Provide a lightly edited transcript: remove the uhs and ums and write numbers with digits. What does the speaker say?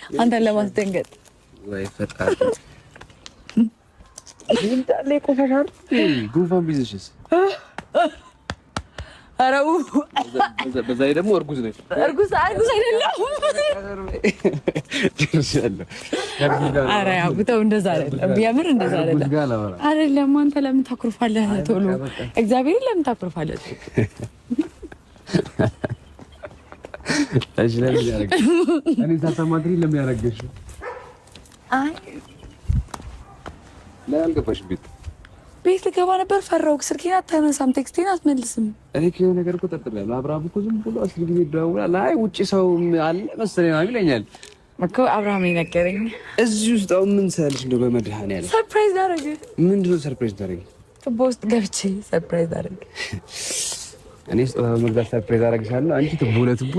አንተን ለማስደንገጥ። ወይ ፈጣሪ! እንዳለ ቆሻሻ ጉንፋን ቢይዝሽስ? ኧረ በዛ ላይ ደግሞ እርጉዝ ነች። እርጉዝ እርጉዝ አይደለም። ኧረ ያው ተው፣ እንደዛ አይደለም። የምር እንደዛ አይደለም። አይደለም አንተ ለምን ታኩርፋለህ ቶሎ? እግዚአብሔርን ለምን ታኩርፋለህ? እሺ ለምን ያረግሽ? እኔ ሳታማክሪ ለምን ያረግሽ? አይ ለምን አልገባሽም ቤት? ቤት ልገባ ነበር፣ ፈራሁ። ስልኬን አታነሳም፣ text ኤን አትመልስም። እኔ ከሆነ ነገር እኮ ጠርጥሬያለሁ። አብርሃም እኮ ዝም ብሎ 10 ጊዜ ይደዋወላል። አይ ውጪ ሰው አለ መሰለኝ ምናምን ይለኛል እኮ። አብርሃም ነው የነገረኝ። እዚህ ውስጥ አሁን ምን ትሰሪያለሽ? እንደው በመድኃኒዓለም Surprise አደረገ። ምንድን ነው surprise ታደርጊ? ቱቦ ውስጥ ገብቼ surprise አደረገ። እኔ ስጦታ በመግዛት surprise አደርግሻለሁ። አንቺ ቱቦ ለቱቦ።